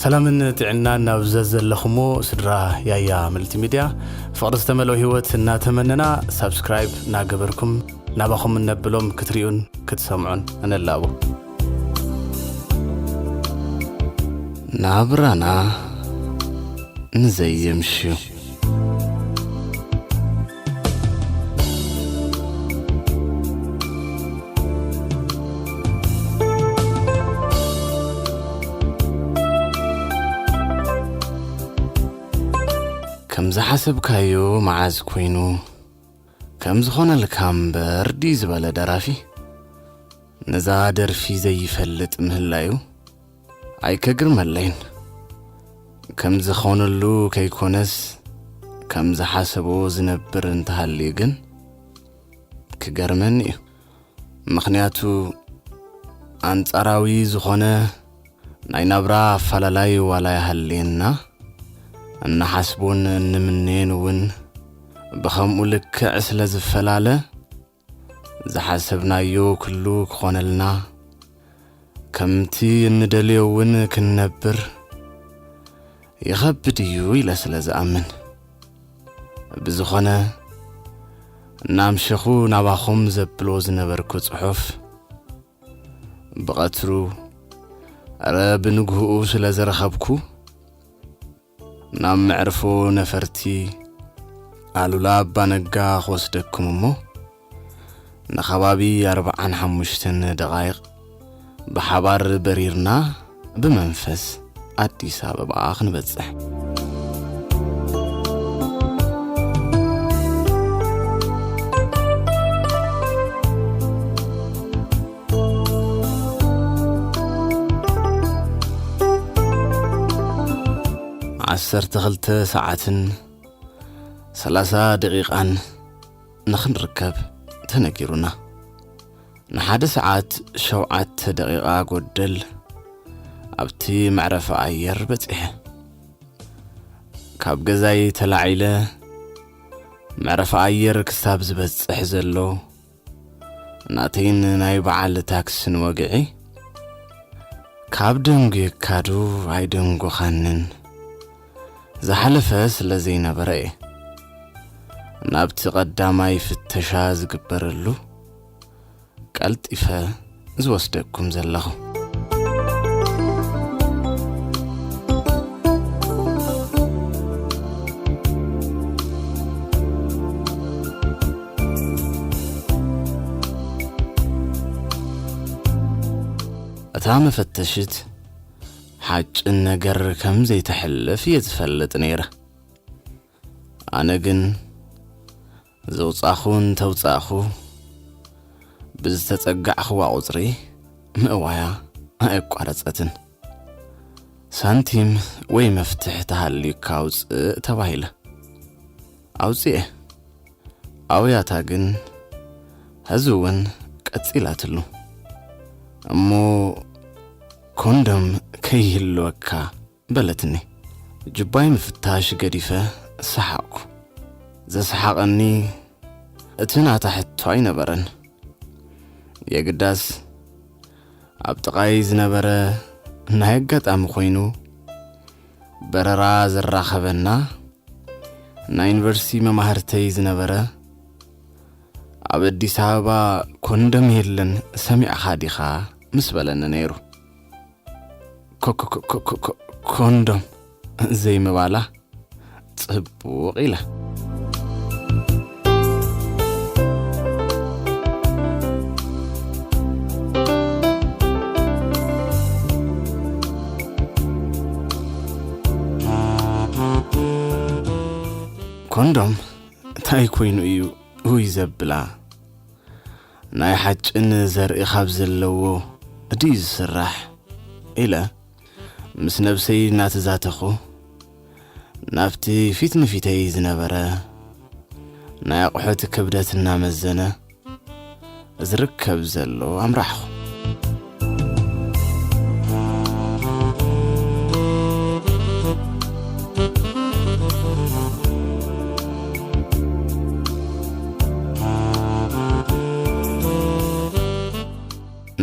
ሰላምን ጥዕናን ናብ ዘዘለኹሞ ስድራ ያያ መልቲሚድያ፣ ፍቕሪ ዝተመልኦ ህይወት እናተመነና፣ ሳብስክራይብ እናገበርኩም ናባኹም እነብሎም ክትሪኡን ክትሰምዑን እነላቦ። ናብራና ንዘየምሽዩ። ከም ዝሓሰብካዮ መዓዝ ኮይኑ፣ ከም ዝኾነልካ እምበር ድዩ ዝበለ ደራፊ፣ ነዛ ደርፊ ዘይፈልጥ ምህላዩ ኣይከግርመለይን። ከም ዝኾነሉ ከይኮነስ፣ ከም ዝሓሰቦ ዝነብር እንተሃልዩ ግን ክገርመኒ እዩ። ምኽንያቱ፣ ኣንጻራዊ ዝኾነ ናይ ናብራ ኣፈላላይ ዋላ ይሃልየና፣ እንሓስቦን እንምነዮን እውን ብኸምኡ ልክዕ ስለ ዝፈላለ፣ ዝሓሰብናዮ ኩሉ ክኾነልና፣ ከምቲ እንደልዮ እውን ክንነብር ይኸብድ እዩ ኢለ ስለ ዝኣምን። ብዝኾነ፣ እናምሸኹ ናባኹም ዘብሎ ዝነበርኩ ጽሑፍ፣ ብቐትሩ፣ እረ ብንግህኡ ስለ ዝረኸብኩ፣ ናብ መዕርፎ ነፈርቲ ኣሉላ ኣባነጋ ክወስደኩም እሞ፣ ንኸባቢ ኣርብዓን ሓሙሽተን ደቓይቕ ብሓባር በሪርና ብመንፈስ ኣዲስ ኣበባ ክንበጽሕ። ዓሰርተ ክልተ ሰዓትን ሰላሳ ደቂቓን ንኽንርከብ ተነጊሩና። ንሓደ ሰዓት ሸውዓተ ደቂቓ ጎደል ኣብቲ መዕረፊ ኣየር በጺሐ። ካብ ገዛይ ተላዒለ መዕረፊ ኣየር ክሳብ ዝበጽሕ ዘሎ ናተይን ናይ በዓል ታክስን ወግዒ፣ ካብ ደንጉየካዱ ኣይደንጎኻንን ዝሓለፈ ስለ ዘይነበረ እየ ናብቲ ቀዳማይ ፍተሻ ዝግበረሉ ቀልጢፈ ዝወስደኩም ዘለኹ። እታ መፈተሽት ሓጭን ነገር ከም ዘይተሕልፍ እየ ዝፈልጥ ነይረ። ኣነ ግን ዘውጻኹ እንተውጻእኹ፣ ብዝተጸጋዕኽዋ ቁጽሪ ምእዋያ ኣየቋረጸትን። ሳንቲም ወይ መፍትሕ ተሃልዩካ ኣውጽእ ተባሂለ። ኣውጽኤ። ኣውያታ ግን ሐዚ እውን ቀጺላትሉ። እሞ ኮንዶም ከይህልወካ በለትኒ። ጅባይ ምፍታሽ ገዲፈ ሰሓቕኩ። ዘሰሓቐኒ እቲ ናታ ሕቶ ኣይነበረን። የግዳስ ኣብ ጥቓይ ዝነበረ ናይ ኣጋጣሚ ኮይኑ በረራ ዘራኸበና ናይ ዩኒቨርሲቲ መማህርተይ ዝነበረ፣ ኣብ ኣዲስ ኣበባ ኮንዶም የለን ሰሚዕኻ ዲኻ ምስ በለኒ ነይሩ። ኮ-፣ ኮ-፣ ኮ-፣ ኮ-፣ ኮ-፣ ኮ-፣ ኮንዶም ዘይምባላ ጽቡቕ ኢለ። ኮንዶም እንታይ ኮይኑ እዩ ውይ ዘብላ? ናይ ሓጭን ዘርኢ ካብ ዘለዎ ድዩ ዝስራሕ? ኢለ ምስ ነብሰይ እናተዛተኹ፣ ናብቲ ፊት ንፊተይ ዝነበረ ናይ ኣቑሑት ክብደት እናመዘነ ዝርከብ ዘሎ ኣምራሕኹ።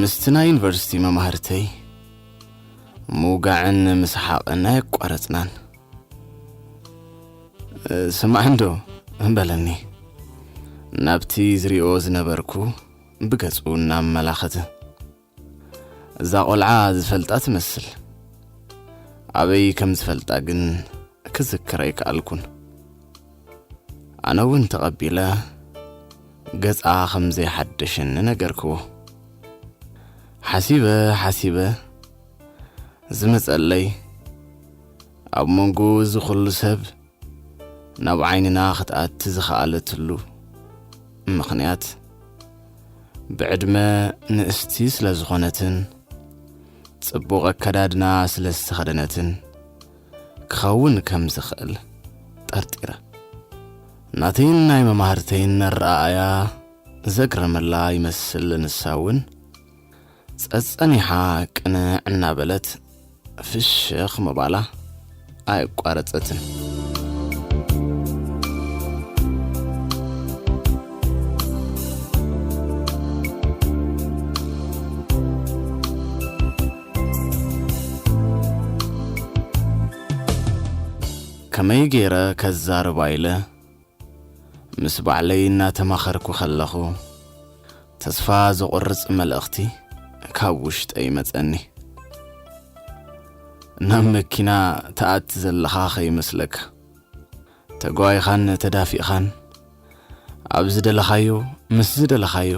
ምስቲ ናይ ዩኒቨርሲቲ መማህርተይ ምውጋዕን ምስሓቕን ኣየቋረጽናን። "ስማዕ እንዶ" በለኒ፣ ናብቲ ዝሪኦ ዝነበርኩ ብገጹ እናመላኸተ። እዛ ቆልዓ ዝፈልጣ ትመስል። ኣበይ ከም ዝፈልጣ ግን ክዝክር ኣይከኣልኩን። ኣነ እውን ተቐቢለ ገጻ ከም ዘይሓደሸኒ ነገርክዎ። ሓሲበ ሓሲበ ዝመጸለይ፣ ኣብ መንጎ እዚ ኩሉ ሰብ ናብ ዓይንና ክትኣቲ ዝኸኣለትሉ ምኽንያት፣ ብዕድመ ንእስቲ ስለ ዝኾነትን ጽቡቕ ኣከዳድና ስለ ዝተኸደነትን ክኸውን ከም ዝኽእል ጠርጢረ። ናተይን ናይ መማህርተይን ኣረኣእያ ዘግረመላ ይመስል፣ ንሳ እውን ጸጸኒሓ ቅንዕ እናበለት ፍሽኽ ምባላ ኣየቋረጸትን። ከመይ ገይረ ከዛርባ ኢለ ምስ ባዕለይ እናተማኸርኩ ከለኹ፣ ተስፋ ዘቑርጽ መልእኽቲ ካብ ውሽጠይ መጸኒ። "ናብ መኪና ትኣቲ ዘለኻ ከይመስለካ። ተጓይኻን ተዳፊእኻን ኣብ ዝደለኻዮ፣ ምስ ዝደለኻዮ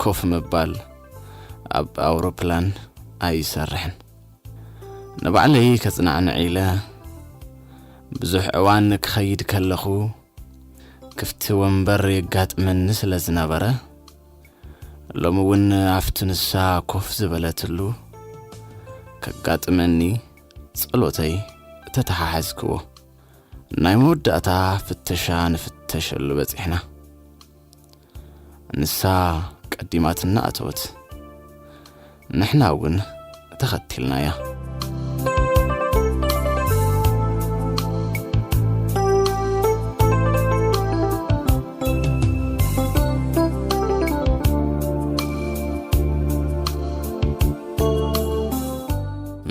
ኮፍ ምባል ኣብ ኣውሮፕላን ኣይሰርሕን። ንባዕለይ ከጽናዕንዕ ኢለ ብዙሕ እዋን ክኸይድ ከለኹ ክፍቲ ወንበር የጋጥመኒ ስለ ዝነበረ፣ ሎሚ እውን ኣብቲ ንሳ ኮፍ ዝበለትሉ ከጋጥመኒ ጸሎተይ ተተሓሓዝክዎ። ናይ መወዳእታ ፍተሻ ንፍተሸሉ በጺሕና። ንሳ ቀዲማትና ኣተወት። ንሕና እውን ተኸቲልናያ።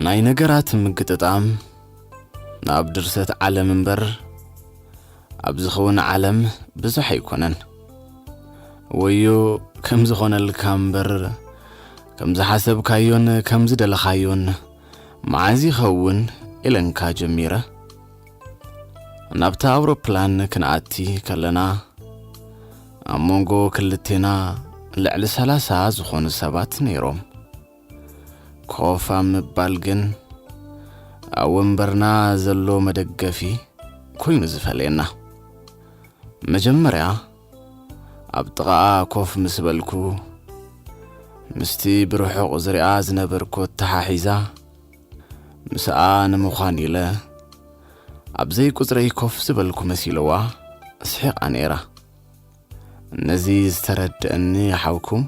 ናይ ነገራት ምግጥጣም ናብ ድርሰት ዓለም እምበር፣ ኣብ ዝኸውን ዓለም ብዙሕ ኣይኮነን። ወዮ ከም ዝኾነልካ እምበር፣ ከም ዝሓሰብካዮን ከም ዝደለኻዮን መዓዝ ይኸውን ኢለንካ ጀሚረ። ናብታ ኣውሮፕላን ክንኣቲ ከለና፣ ኣብ መንጎ ክልቴና ልዕሊ ሰላሳ ዝኾኑ ሰባት ነይሮም። ኮፍ ኣብ ምባል ግን፣ ኣብ ወንበርና ዘሎ መደገፊ ኮይኑ ዝፈልየና። መጀመርያ ኣብ ጥቓኣ ኮፍ ምስ በልኩ፣ ምስቲ ብርሑቕ ዝሪኣ ዝነበርኩ ኣተሓሒዛ፣ ምስኣ ንምዃን ኢለ ኣብ ዘይቁጽረይ ኮፍ ዝበልኩ መሲልዋ ስሒቓ ነይራ። ነዚ ዝተረድአኒ ሓውኩም፣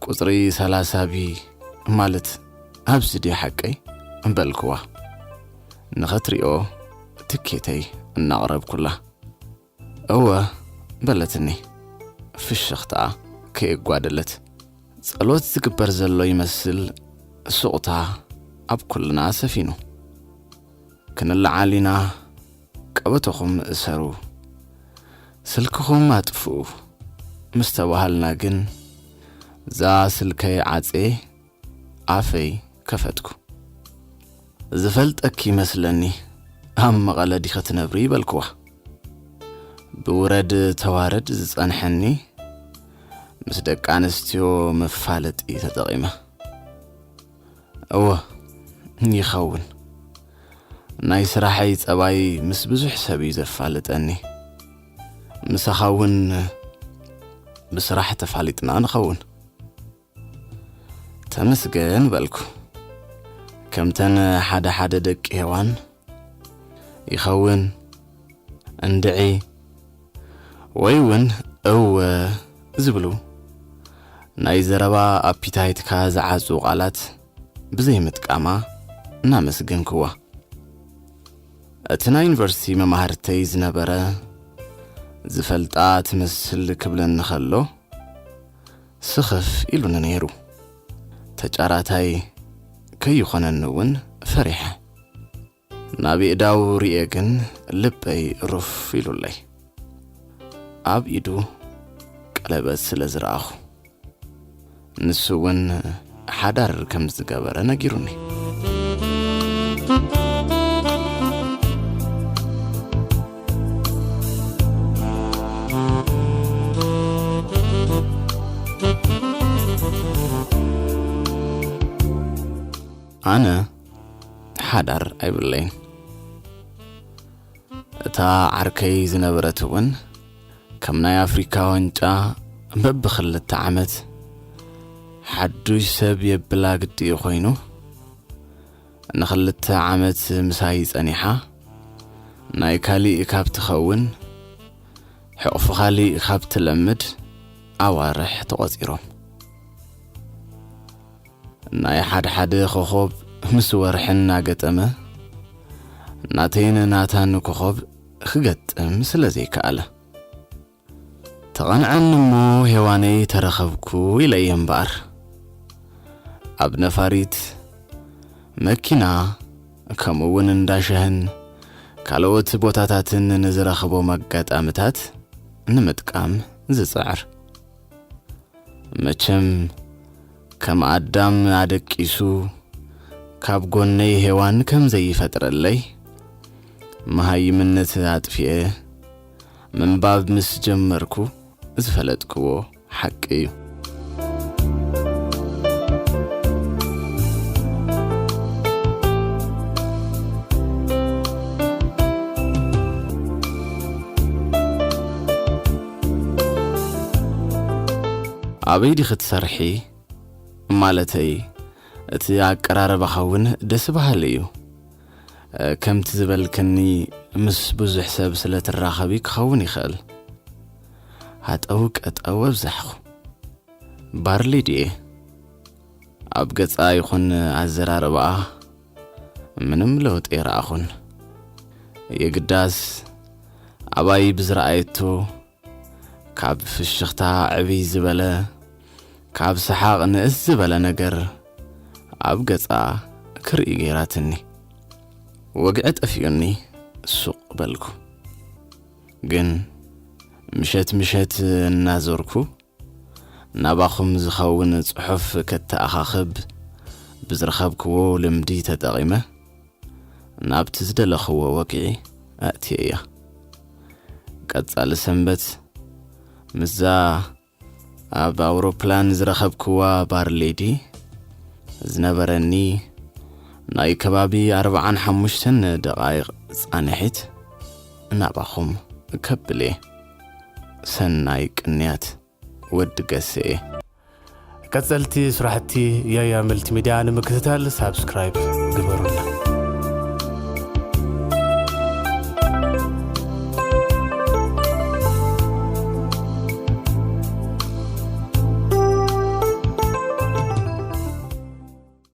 ቁጽሪ ሰላሳ ቢ ማለት ኣብዚ ድዩ ሓቀይ? በልክዋ፣ ንኸትሪኦ ትኬተይ እናቕረብኩላ። እወ፣ በለትኒ፣ ፍሽኽታኣ ከየጓደለት። ጸሎት ዝግበር ዘሎ ይመስል፣ ሱቕታ ኣብ ኩልና ሰፊኑ። "ክንለዓል ኢና፣ ቀበቶኹም እሰሩ፣ ስልክኹም ኣጥፍኡ" ምስ ተባሃልና ግን፣ እዛ ስልከይ ዓጼ ኣፈይ ከፈትኩ። "ዝፈልጠኪ ይመስለኒ፣ ኣብ መቐለ ዲኸ ትነብሪ?" በልክዋ። ብውረድ ተዋረድ ዝጸንሐኒ ምስ ደቂ ኣንስትዮ መፋለጢ ተጠቒመ። "እወ፣ ይኸውን። ናይ ስራሐይ ጸባይ ምስ ብዙሕ ሰብ እዩ ዘፋልጠኒ። ምሳኻ እውን ብስራሕ ተፋሊጥና ንኸውን።" "ተመስገን" በልኩ። ከምተን ሓደ ሓደ ደቂ ሄዋን፣ "ይኸውን፣ እንድዒ፣ ወይ እውን እወ" ዝብሉ ናይ ዘረባ ኣፒታይትካ ዝዓጹ ቃላት ብዘይምጥቃማ እናመስገንክዋ። እቲ ናይ ዩኒቨርሲቲ መማህርተይ ዝነበረ፣ "ዝፈልጣ ትመስል" ክብለኒ ከሎ፣ ስኽፍ ኢሉኒ ነይሩ። ተጫራታይ ከይኾነኒ እውን ፈሪሐ። ናብ ኣእዳው ርኤ ግን ልበይ ሩፍ ኢሉለይ። ኣብ ኢዱ ቀለበት ስለ ዝረኣኹ፣ ንሱ እውን ሓዳር ከም ዝገበረ ነጊሩኒ። ኣነ ሓዳር ኣይብለይን። እታ ዓርከይ ዝነበረት እውን ከም ናይ ኣፍሪካ ዋንጫ በብኽልተ ዓመት ሓዱሽ ሰብ የብላ ግዲ ኮይኑ፣ ንኽልተ ዓመት ምሳይ ጸኒሓ፣ ናይ ካሊእ ካብ ትኸውን፣ ሕቕፉ ካሊእ ካብ ትለምድ ኣዋርሕ ተቖጺሮም። ናይ ሓድሓደ ኮኾብ ምስ ወርሒ እናገጠመ፣ ናተይን ናታን ኮኾብ ክገጥም ስለ ዘይከኣለ። ተቐንዐኒ እሞ ሄዋነይ ተረኸብኩ ኢለየ እምበኣር። ኣብ ነፋሪት፣ መኪና፣ ከምኡ እውን እንዳ ሻህን ካልኦት ቦታታትን ንዝረኽቦም ኣጋጣምታት ንምጥቃም ዝጽዕር። መቸም ከም ኣዳም ኣደቂሱ ካብ ጎነይ ሄዋን ከም ዘይፈጥረለይ፣ መሃይምነት ኣጥፊኤ ምንባብ ምስ ጀመርኩ ዝፈለጥክዎ ሓቂ እዩ። ኣበይ ዲኺ ትሰርሒ? ማለተይ፣ እቲ ኣቀራርባኻ እውን ደስ በሃሊ እዩ። ከምቲ ዝበልክኒ፣ ምስ ብዙሕ ሰብ ስለ ትራኸቢ ክኸውን ይኽእል። ሃጠው ቀጠው ኣብዛሕኹ። ባርሊ ድየ? ኣብ ገጻ ይኹን ኣዘራርባኣ ምንም ለውጢ ኣይረኣኹን። የግዳስ፣ ኣባይ ብዝረኣየቶ፣ ካብ ፍሽኽታ ዕብይ ዝበለ፣ ካብ ሰሓቕ ንእስ ዝበለ ነገር ኣብ ገጻ ክርኢ ገይራትኒ። ወግዒ ጠፊኡኒ ሱቕ በልኩ። ግን ምሸት ምሸት እናዞርኩ ናባኹም ዝኸውን ጽሑፍ ከተኣኻኽብ ብዝረኸብክዎ ልምዲ ተጠቒመ ናብቲ ዝደለኽዎ ወግዒ ኣእትየያ። ቀጻሊ ሰንበት ምስዛ ኣብ ኣውሮፕላን ዝረኸብክዋ ባር ሌዲ ዝነበረኒ ናይ ከባቢ ኣርብዓን ሓሙሽተን ደቓይቕ ጻንሒት ናባኹም ከብል እየ። ሰናይ ቅንያት፣ ወዲ ገሴ። ቀጸልቲ ስራሕቲ ያያ መልቲ ሚድያ ንምክትታል ሳብስክራይብ ግበሩልና።